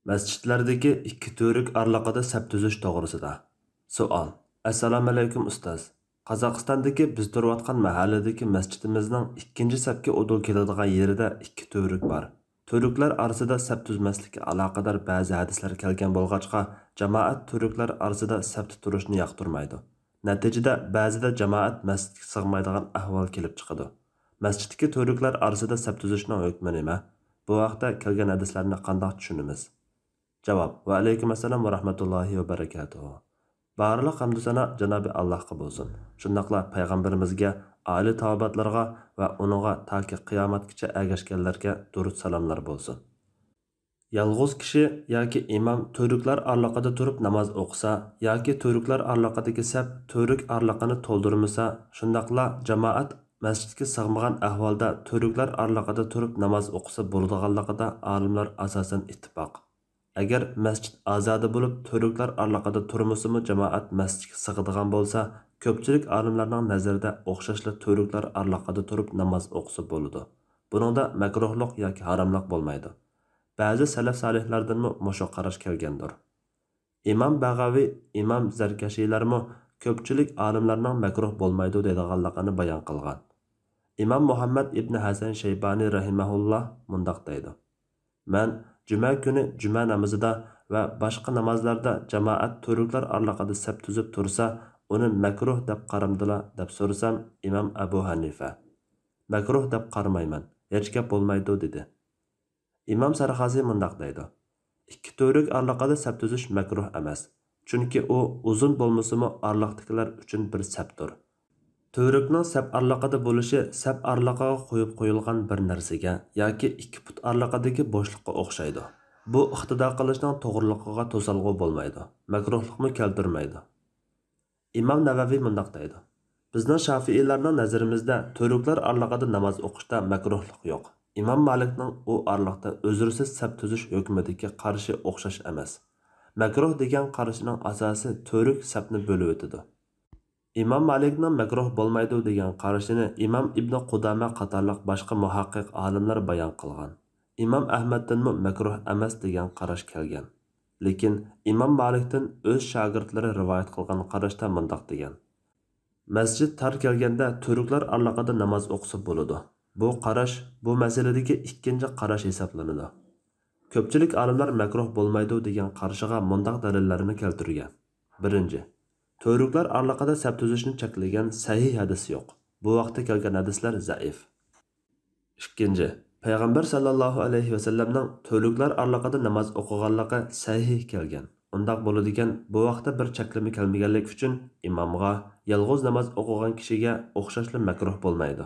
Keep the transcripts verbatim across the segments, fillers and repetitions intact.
مەسچىتلەردىكى ئىككى تۈۋرۈك ئارىلىقىدا سەپ تۈزۈش توغرىسىدا. سوئال. ئەسسالامۇئەلەيكۇم ئۇستاز. قازاقىستاندىكى بىز تۇرۇۋاتقان مەھەللىدىكى مەسچىتىمىزنىڭ ئىككىنچى سەپكە ئۇدۇل كېلىدىغان يېرىدە ئىككى تۈۋرۈك بار. تۈۋرۈكلەر ئارىسىدا سەپ تۈزمەسلىككە ئالاقىدار بەزى ھەدىسلەر كەلگەن بولغاچقا، جامائەت تۈۋرۈكلەر ئارىسىدا سەپتە تۇرۇشنى ياقتۇرمايدۇ. نەتىجىدە بەزىدە جامائەت مەسچىتكە سىغمايدىغان ئەھۋال كېلىپ چىقىدۇ. مەسچىتتىكى تۈۋرۈكلەر ئارىسىدا سەپ تۈزۈشنىڭ ھۆكمى نېمە؟ بۇ ھەقتە كەلگەن ھەدىسلەرنى قانداق چۈشىنىمىز؟ جاۋاب. ۋەئەلەيكۇم ئەسسالام ۋە رەھمەتۇللاھى ۋە بەرىكاتۇھۇ. بارلىق ھەمدۇ سانا جانابى ئاللاھقا بولسۇن. شۇنداقلا پەيغەمبىرىمىزگە، ئالىي تاۋابىئاتلارغا ۋە ئۇنىڭغا تاكى قىيامەتكىچە ئەگەشكەنلەرگە دۇرۇت سالاملار بولسۇن. يالغۇز كىشى ياكى ئىمام تۈۋرۈكلەر ئارىلىقىدا تۇرۇپ ناماز ئوقۇسا ياكى تۈۋرۈكلەر ئارىلىقىدىكى سەپ تۈۋرۈك ئارىلىقىنى تولدۇرمىسا، شۇنداقلا جامائەت مەسچىتكە سىغمىغان ئەھۋالدا تۈۋرۈكلەر ئارىلىقىدا تۇرۇپ ناماز ئوقۇسا بولىدىغانلىقىدا ئالىملار ئاساسەن ئىتتىپاق. ئەگەر مەسچىت ئازادە بولۇپ، تۈۋرۈكلەر ئارىلىقىدا تۇرمىسىمۇ جامائەت مەسچىتكە سىغىدىغان بولسا، كۆپچىلىك ئالىملارنىڭ نەزىرىدە ئوخشاشلا تۈۋرۈكلەر ئارىلىقىدا تۇرۇپ ناماز ئوقۇسا بولىدۇ. بۇنىڭدا مەكرۇھلۇق ياكى ھاراملىق بولمايدۇ. بەزى سەلەف سالىھلاردىنمۇ مۇشۇ قاراش كەلگەندۇر. ئىمام بەغەۋى، ئىمام زەركەشىلەرمۇ كۆپچىلىك ئالىملارنىڭ مەكرۇھ بولمايدۇ دەيدىغانلىقىنى بايان قىلغان. ئىمام مۇھەممەد ئىبنى ھەسەن شەيبانى رەھىمەھۇللا مۇنداق دەيدۇ: مەن جۈمە كۈنى جۈمە نامىزىدا ۋە باشقا نامازلاردا جامائەت تۈۋرۈكلەر ئارىلىقىدا سەپ تۈزۈپ تۇرسا، ئۇنى مەكرۇھ دەپ قارامدىلا دەپ سورىسام، ئىمام ئەبۇ ھەنىفە، مەكرۇھ دەپ قارىمايمەن، ھېچ گەپ بولمايدۇ، دېدى. ئىمام سەرخاسى مۇنداق دەيدۇ: ئىككى تۈۋرۈك ئارىلىقىدا سەپ تۈزۈش مەكرۇھ ئەمەس. چۈنكى ئۇ ئۇزۇن بولمىسىمۇ، ئارىلىقتىكىلەر ئۈچۈن بىر سەپتۇر. تۈۋرۈكنىڭ سەپ ئارىلىقىدا بولۇشى سەپ ئارىلىقىغا قويۇپ قويۇلغان بىر نەرسىگە ياكى ئىككى پۇت ئارىلىقىدىكى بوشلۇققا ئوخشايدۇ. بۇ ئىقتىدا قىلىشنىڭ توغرىلىقىغا توسالغۇ بولمايدۇ، مەكرۇھلۇقمۇ كەلتۈرمەيدۇ. ئىمام نەۋەۋى مۇنداق دەيدۇ: بىزنىڭ شافىئىيلارنىڭ نەزىرىمىزدە تۈۋرۈكلەر ئارىلىقىدا ناماز ئوقۇشتا مەكرۇھلۇق يوق. ئىمام مالىكنىڭ ئۇ ئارىلىقتا ئۈزۈرسىز سەپ تۈزۈش ھۆكمىدىكى قارىشى ئوخشاش ئەمەس. مەكرۇھ دېگەن قارىشىنىڭ ئاساسى تۈۋرۈك سەپنى بۆلۈۋېتىدۇ. ئىمام مالىكنىڭ مەكرۇھ بولمايدۇ دېگەن قارىشىنى ئىمام ئىبنى قۇدامە قاتارلىق باشقا مۇھەققىق ئالىملار بايان قىلغان. ئىمام ئەھمەدتىنمۇ مەكرۇھ ئەمەس دېگەن قاراش كەلگەن. لېكىن ئىمام مالىكتىن ئۆز شاگىرتلىرى رىۋايەت قىلغان قاراشتا مۇنداق دېگەن: مەسچىت تار كەلگەندە تۈۋرۈكلەر ئارىلىقىدا ناماز ئوقۇسا بولىدۇ. بۇ قاراش بۇ مەسىلىدىكى ئىككىنچى قاراش ھېسابلىنىدۇ. كۆپچىلىك ئالىملار مەكرۇھ بولمايدۇ دېگەن قارىشىغا مۇنداق دەلىللەرنى كەلتۈرگەن. بىرىنچى، تۈۋرۈكلەر ئارىلىقىدا سەپ تۈزۈشنى چەكلىگەن سەھىھ ھەدىس يوق. بۇ ھەقتە كەلگەن ھەدىسلەر زەئىپ. ئىككىنچى، پەيغەمبەر ساللاللاھۇ ئەلەيھى ۋەسەللەمنىڭ تۈۋرۈكلەر ئارىلىقىدا ناماز ئوقۇغانلىقى سەھىھ كەلگەن. ئۇنداق بولىدىكەن، بۇ ھەقتە بىر چەكلىمە كەلمىگەنلىكى ئۈچۈن ئىمامغا، يالغۇز ناماز ئوقۇغان كىشىگە ئوخشاشلا مەكرۇھ بولمايدۇ.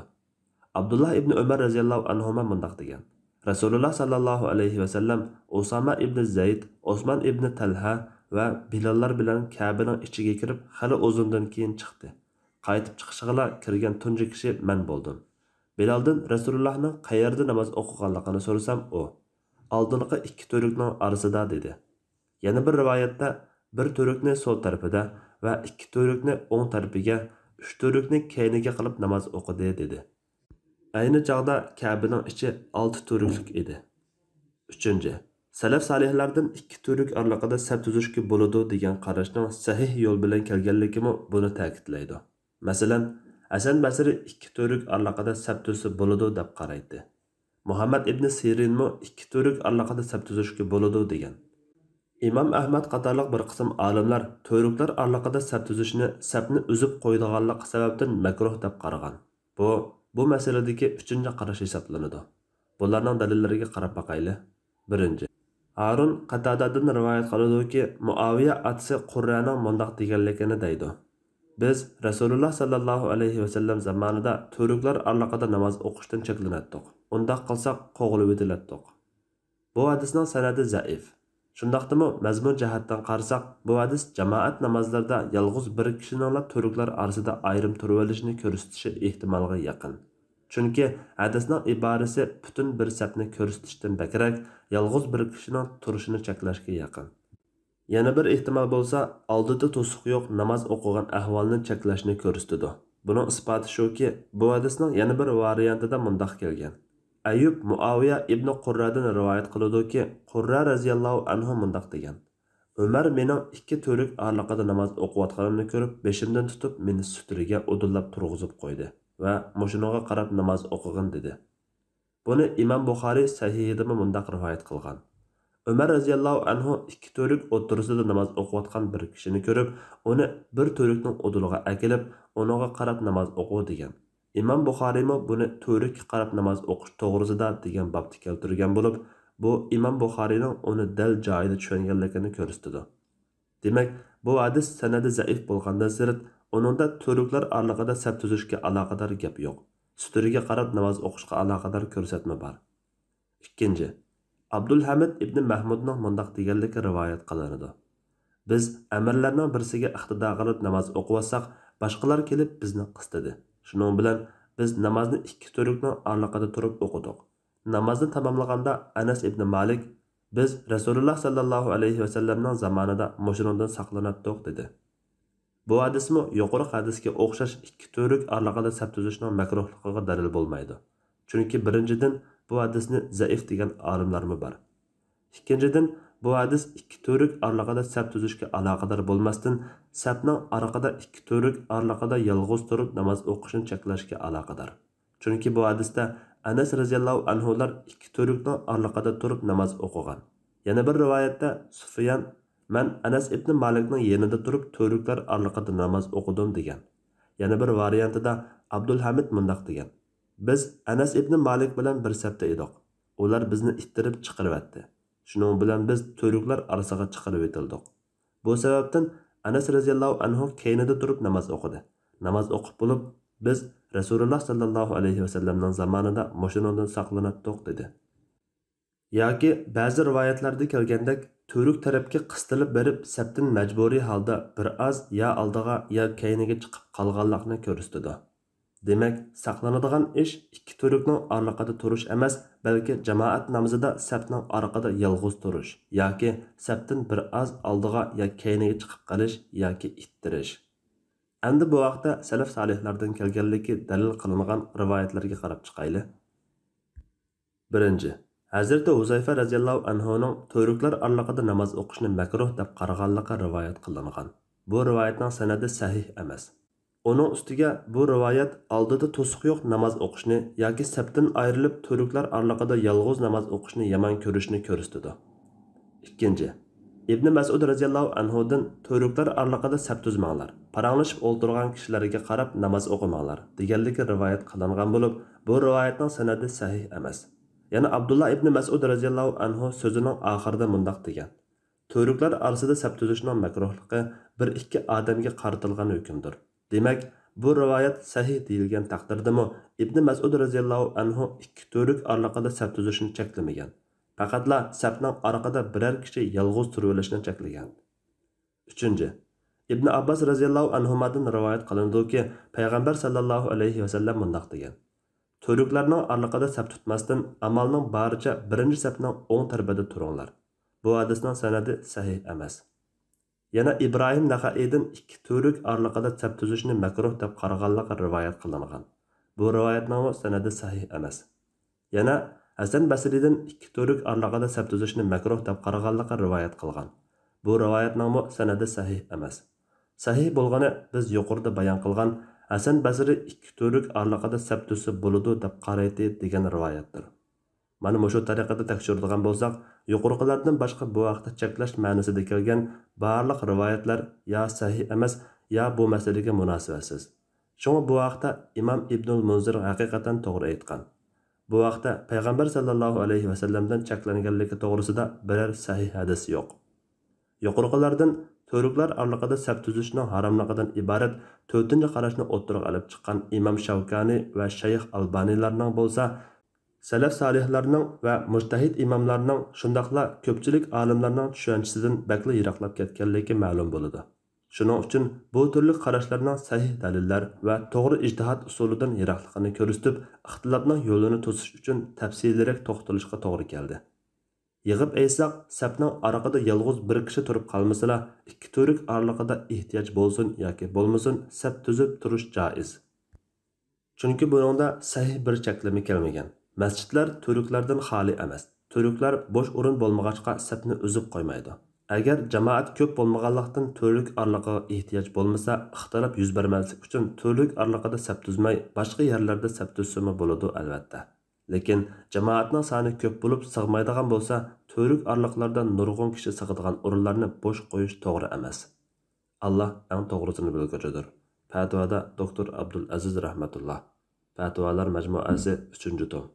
ئابدۇللا ئىبنى ئۆمەر رەزىياللاھۇ ئەنھۇما مۇنداق دېگەن: رەسۇلۇللا ساللاللاھۇ ئەلەيھى ۋەسەللەم ئۇسامە ئىبنى زەيد، ئوسمان ئىبنى تەلھە ۋە بىلاللار بىلەن كەبىنىڭ ئىچىگە كىرىپ، خېلى ئۇزۇندىن كېيىن چىقتى. قايتىپ چىقىشىغىلا كىرگەن تۇنجى كىشى مەن بولدۇم. بىلالدىن رەسۇلۇللاھنىڭ قەيەردە ناماز ئوقۇغانلىقىنى سورىسام، ئۇ، ئالدىنقى ئىككى تۈۋرۈكنىڭ ئارىسىدا، دېدى. يەنە بىر رىۋايەتتە، بىر تۈۋرۈكنى سول تەرىپىدە ۋە ئىككى تۈۋرۈكنى ئوڭ تەرىپىگە، ئۈچ تۈۋرۈكنى كەينىگە قىلىپ ناماز ئوقۇدى، دېدى. ئەينى چاغدا كەبىنىڭ ئىچى ئالتە تۈۋرۈكلۈك ئىدى. ئۈچىنچى، سەلەف سالىھلاردىن ئىككى تۈۋرۈك ئارىلىقىدا سەپ تۈزۈشكە بولىدۇ دېگەن قاراشنىڭ سەھىھ يول بىلەن كەلگەنلىكىمۇ بۇنى تەكىتلەيدۇ. مەسىلەن، ھەسەن بەسرى ئىككى تۈۋرۈك ئارىلىقىدا سەپ تۈزسە بولىدۇ دەپ قارايتتى. مۇھەممەد ئىبنى سىرىنمۇ ئىككى تۈۋرۈك ئارىلىقىدا سەپ تۈزۈشكە بولىدۇ دېگەن. ئىمام ئەھمەد قاتارلىق بىر قىسىم ئالىملار تۈۋرۈكلەر ئارىلىقىدا سەپ تۈزۈشنى سەپنى ئۈزۈپ قويىدىغانلىقى سەۋەبتىن مەكرۇھ دەپ قارىغان. بۇ، بۇ مەسىلىدىكى ئۈچىنچى قاراش ھېسابلىنىدۇ. بۇلارنىڭ دەلىللىرىگە قاراپ باقايلى. بىرىنچى، ھارۇن قاتادادىن رىۋايەت قىلىدۇكى، مۇئاۋىيە ئاتىسى قۇررەنىڭ مۇنداق دېگەنلىكىنى دەيدۇ: بىز رەسۇلۇللا ساللاللاھۇ ئەلەيھى ۋەسەللەم زامانىدا تۈۋرۈكلەر ئارىلىقىدا ناماز ئوقۇشتىن چەكلىنەتتۇق. ئۇنداق قىلساق قوغلىۋېتىلەتتۇق. بۇ ھەدىسنىڭ سەنەدى زەئىپ. شۇنداقتىمۇ مەزمۇن جەھەتتىن قارىساق، بۇ ھەدىس جامائەت نامازلىرىدا يالغۇز بىر كىشىنىڭلا تۈۋرۈكلەر ئارىسىدا ئايرىم تۇرۇۋېلىشىنى كۆرسىتىشى ئېھتىمالغا يېقىن. چۈنكى ھەدىسنىڭ ئىبارىسى پۈتۈن بىر سەپنى كۆرسىتىشتىن بەكرەك، يالغۇز بىر كىشىنىڭ تۇرۇشىنى چەكلەشكە يېقىن. يەنە بىر ئېھتىمال بولسا، ئالدىدا توسۇق يوق ناماز ئوقۇغان ئەھۋالنى چەكلەشنى كۆرسىتىدۇ. بۇنىڭ ئىسپاتى شۇكى، بۇ ھەدىسنىڭ يەنە بىر ۋارىيانتىدا مۇنداق كەلگەن: ئەييۇب مۇئاۋىيە ئىبنى قۇررەدىن رىۋايەت قىلىدۇكى، قۇررە رەزىياللاھۇ ئەنھۇ مۇنداق دېگەن: ئۆمەر مېنىڭ ئىككى تۈۋرۈك ئارىلىقىدا ناماز ئوقۇۋاتقىنىمنى كۆرۈپ، بېشىمدىن تۇتۇپ، مېنى سۈترىگە ئۇدۇللاپ تۇرغۇزۇپ قويدى ۋە مۇشۇنىڭغا قاراپ ناماز ئوقۇغىن دېدى. بۇنى ئىمام بۇخارىي سەھىھىدىمۇ مۇنداق رىۋايەت قىلغان: ئۆمەر رەزىياللاھۇ ئەنھۇ ئىككى تۈۋرۈك ئوتتۇرىسىدا ناماز ئوقۇۋاتقان بىر كىشىنى كۆرۈپ، ئۇنى بىر تۈۋرۈكنىڭ ئۇدۇلىغا ئەكېلىپ، ئۇنىڭغا قاراپ ناماز ئوقۇ دېگەن. ئىمام بۇخارىيمۇ بۇنى تۈۋرۈككە قاراپ ناماز ئوقۇش توغرىسىدا دېگەن بابتا كەلتۈرگەن بولۇپ، بۇ ئىمام بۇخارىينىڭ ئۇنى دەل جايىدا چۈشەنگەنلىكىنى كۆرسىتىدۇ. دېمەك، بۇ ھەدىس سەنەدى زەئىپ بولغاندىن سىرت، ئۇنىڭدا تۈۋرۈكلەر ئارىلىقىدا سەپ تۈزۈشكە ئالاقىدار گەپ يوق. سۈترىگە قاراپ ناماز ئوقۇشقا ئالاقىدار كۆرسەتمە بار. ئىككىنچى، ئابدۇلھەمىد ئىبنى مەھمۇدنىڭ مۇنداق دېگەنلىكى رىۋايەت قىلىنىدۇ: بىز ئەمىرلەرنىڭ بىرسىگە ئىقتىدا قىلىپ ناماز ئوقۇۋاتساق، باشقىلار كېلىپ بىزنى قىستىدى. شۇنىڭ بىلەن بىز نامازنى ئىككى تۈۋرۈكنىڭ ئارىلىقىدا تۇرۇپ ئوقۇدۇق. نامازنى تاماملىغاندا ئەنەس ئىبنى مالىك، بىز رەسۇلۇللا ساللاللاھۇ ئەلەيھى ۋەسەللەمنىڭ زامانىدا مۇشۇنىڭدىن ساقلىناتتۇق، دېدى. بۇ ھەدىسمۇ يۇقىرىقى ھەدىسكە ئوخشاش ئىككى تۈۋرۈك ئارىلىقىدا سەپ تۈزۈشنىڭ مەكرۇھلۇقىغا دەلىل بولمايدۇ. چۈنكى بىرىنچىدىن، بۇ ھەدىسنى زەئىپ دېگەن ئالىملارمۇ بار. ئىككىنچىدىن، بۇ ھەدىس ئىككى تۈۋرۈك ئارىلىقىدا سەپ تۈزۈشكە ئالاقىدار بولماستىن، سەپنىڭ ئارقىدا ئىككى تۈۋرۈك ئارىلىقىدا يالغۇز تۇرۇپ ناماز ئوقۇشنى چەكلەشكە ئالاقىدار. چۈنكى بۇ ھەدىستە ئەنەس رەزىياللاھۇ ئەنھۇلار ئىككى تۈۋرۈكنىڭ ئارىلىقىدا تۇرۇپ ناماز ئوقۇغان. يەنە بىر رىۋايەتتە سۇفيان، مەن ئەنەس ئىبنى مالىكنىڭ يېنىدا تۇرۇپ تۈۋرۈكلەر ئارىلىقىدا ناماز ئوقۇدۇم، دېگەن. يەنە بىر ۋارىيانتىدا ئابدۇلھەمىد مۇنداق دېگەن: بىز ئەنەس ئىبنى مالىك بىلەن بىر سەپتە ئىدۇق. ئۇلار بىزنى ئىتتىرىپ چىقىرىۋەتتى. شۇنىڭ بىلەن بىز تۈۋرۈكلەر ئارىسىغا چىقىرىۋېتىلدۇق. بۇ سەۋەبتىن ئەنەس رەزىياللاھۇ ئەنھۇ كەينىدە تۇرۇپ ناماز ئوقۇدى. ناماز ئوقۇپ بولۇپ، بىز رەسۇلۇللا ساللاللاھۇ ئەلەيھى ۋەسەللەمنىڭ زامانىدا مۇشۇنىڭدىن ساقلىناتتۇق، دېدى. ياكى بەزى رىۋايەتلەردە كەلگەندەك، تۈۋرۈك تەرەپكە قىستىلىپ بېرىپ، سەپتىن مەجبۇرىي ھالدا بىر ئاز يا ئالدىغا، يا كەينىگە چىقىپ قالغانلىقنى كۆرسىتىدۇ. دېمەك، ساقلىنىدىغان ئىش ئىككى تۈۋرۈكنىڭ ئارىلىقىدا تۇرۇش ئەمەس، بەلكى جامائەت نامىزىدا سەپنىڭ ئارقىدا يالغۇز تۇرۇش ياكى سەپتىن بىر ئاز ئالدىغا يا كەينىگە چىقىپ قېلىش ياكى ئىتتىرىش. ئەمدى بۇ ھەقتە سەلەف سالىھلاردىن كەلگەنلىكى دەلىل قىلىنغان رىۋايەتلەرگە قاراپ چىقايلى. بىرىنچى، ھەزرىتى ھۇزەيفە رەزىياللاھۇ ئەنھۇنىڭ تۈۋرۈكلەر ئارىلىقىدا ناماز ئوقۇشنى مەكرۇھ دەپ قارىغانلىقى رىۋايەت قىلىنغان. بۇ رىۋايەتنىڭ سەنەدى سەھىھ ئەمەس. ئۇنىڭ ئۈستىگە بۇ رىۋايەت ئالدىدا توسۇق يوق ناماز ئوقۇشنى ياكى سەپتىن ئايرىلىپ تۈۋرۈكلەر ئارىلىقىدا يالغۇز ناماز ئوقۇشنى يامان كۆرۈشنى كۆرسىتىدۇ. ئىككىنچى، ئىبنى مەسئۇد رەزىياللاھۇ ئەنھۇدىن تۈۋرۈكلەر ئارىلىقىدا سەپ تۈزمەڭلار، پاراڭلىشىپ ئولتۇرغان كىشىلەرگە قاراپ ناماز ئوقۇماڭلار دېگەنلىكى رىۋايەت قىلىنغان بولۇپ، بۇ رىۋايەتنىڭ سەنەدى سەھىھ ئەمەس. يەنە ئابدۇللا ئىبنى مەسئۇد رەزىياللاھۇ ئەنھۇ سۆزىنىڭ ئاخىرىدا مۇنداق دېگەن: تۈۋرۈكلەر ئارىسىدا سەپ تۈزۈشنىڭ مەكرۇھلۇقى بىر ئىككى ئادەمگە قارىتىلغان ھۆكۈمدۇر. دېمەك، بۇ رىۋايەت سەھىھ دېيىلگەن تەقدىردىمۇ، ئىبنى مەسئۇد رەزىياللاھۇ ئەنھۇ ئىككى تۈۋرۈك ئارىلىقىدا سەپ تۈزۈشنى چەكلىمىگەن. پەقەتلا سەپنىڭ ئارقىدا بىرەر كىشى يالغۇز تۇرۇۋېلىشنى چەكلىگەن. ئۈچىنچى، ئىبنى ئابباس رەزىياللاھۇ ئەنھۇمادىن رىۋايەت قىلىنىدۇكى، پەيغەمبەر ساللاللاھۇ ئەلەيھى ۋەسەللەم مۇنداق دېگەن: تۈۋرۈكلەرنىڭ ئارىلىقىدا سەپ تۇتماستىن، ئامالنىڭ بارىچە بىرىنچى سەپنىڭ ئوڭ تەرىپىدە تۇرۇڭلار. بۇ ھەدىسنىڭ سەنەدى سەھىھ ئەمەس. يەنە ئىبراھىم نەخەئىيدىن ئىككى تۈۋرۈك ئارىلىقىدا سەپ تۈزۈشنى مەكرۇھ دەپ قارىغانلىقى رىۋايەت قىلىنغان. بۇ رىۋايەتنىڭمۇ سەنەدى سەھىھ ئەمەس. يەنە ھەسەن بەسرىدىن ئىككى تۈۋرۈك ئارىلىقىدا سەپ تۈزۈشنى مەكرۇھ دەپ قارىغانلىقى رىۋايەت قىلغان. بۇ رىۋايەتنىڭمۇ سەنەدى سەھىھ ئەمەس. سەھىھ بولغىنى بىز يۇقىرىدا بايان قىلغان ھەسەن بەسرى ئىككى تۈۋرۈك ئارىلىقىدا سەپ تۈزسە بولىدۇ دەپ قارايتتى دېگەن رىۋايەتتۇر. مانا مۇشۇ تەرىقىدە تەكشۈرىدىغان بولساق، يۇقىرىقىلاردىن باشقا بۇ ھەقتە چەكلەش مەنىسىدە كەلگەن بارلىق رىۋايەتلەر يا سەھىھ ئەمەس، يا بۇ مەسىلىگە مۇناسىۋەتسىز. شۇڭا بۇ ھەقتە ئىمام ئىبنۇل مۇنزىر ھەقىقەتەن توغرا ئېيتقان. بۇ ھەقتە پەيغەمبەر ساللاللاھۇ ئەلەيھى ۋەسەللەمدىن چەكلەنگەنلىكى توغرىسىدا بىرەر سەھىھ ھەدىس يوق. يۇقىرىقىلاردىن تۈۋرۈكلەر ئارىلىقىدا سەپ تۈزۈشنىڭ ھاراملىقىدىن ئىبارەت تۆتىنچى قاراشنى ئوتتۇرىغا ئېلىپ چىققان ئىمام شەۋكانى ۋە شەيخ ئالبانىيلارنىڭ بولسا، سەلەف سالىھلارنىڭ ۋە مۇجتەھىد ئىماملارنىڭ، شۇنداقلا كۆپچىلىك ئالىملارنىڭ چۈشەنچىسىدىن بەكلا يىراقلاپ كەتكەنلىكى مەلۇم بولىدۇ. شۇنىڭ ئۈچۈن بۇ تۈرلۈك قاراشلارنىڭ سەھىھ دەلىللەر ۋە توغرا ئىجتىھات ئۇسۇلىدىن يىراقلىقىنى كۆرسىتىپ، ئىختىلاپنىڭ يولىنى توسۇش ئۈچۈن تەپسىلىيرەك توختىلىشقا توغرا كەلدى. يىغىپ ئېيتساق، سەپنىڭ ئارقىدا يالغۇز بىر كىشى تۇرۇپ قالمىسىلا، ئىككى تۈۋرۈك ئارىلىقىدا ئېھتىياج بولسۇن ياكى بولمىسۇن، سەپ تۈزۈپ تۇرۇش جائىز. چۈنكى بۇنىڭدا سەھىھ بىر چەكلىمە كەلمىگەن. مەسچىتلەر تۈركلەردىن خالىي ئەمەس. تۈركلەر بوش ئورۇن بولمىغاچقا سەپنى ئۈزۈپ قويمايدۇ. ئەگەر جامائەت كۆپ بولمىغانلىقتىن تۈرلۈك ئارىلىقىغا ئېھتىياج بولمىسا، ئىختىلاپ يۈز بەرمەسلىك ئۈچۈن تۈرلۈك ئارىلىقىدا سەپ تۈزمەي، باشقا يەرلەردە سەپ تۈزسىمۇ بولىدۇ، ئەلۋەتتە. لېكىن جامائەتنىڭ سانى كۆپ بولۇپ سىغمايدىغان بولسا، تۈرلۈك ئارىلىقلاردا نۇرغۇن كىشى سىغىدىغان ئورۇنلارنى بوش قويۇش توغرا ئەمەس. ئاللا ئەڭ توغرىسىنى بىلگۈچىدۇر. پەتىۋادا دوكتور ئابدۇل ئەزىز رەھمەتۇللا. پەتىۋالار مەجمۇئەسى، ئۈچىنچى توم.